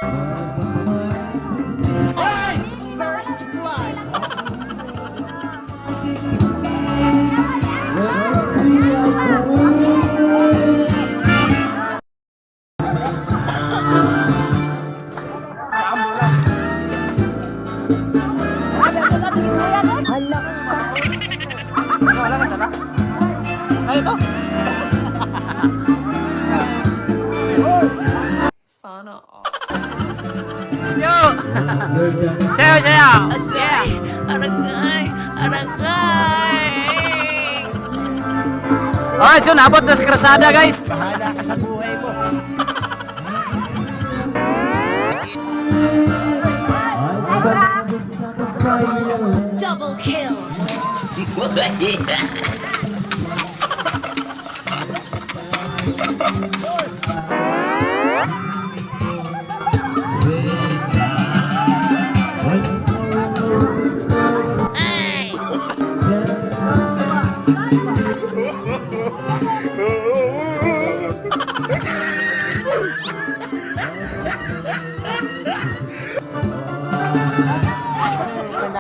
First blood. Ano to? Sana all. Yo! Sayaw, sayaw! Yeah! Aragay! Aragay! Alright, so naabot na sa krasada, guys. Bahala ka sa buhay mo. Double kill.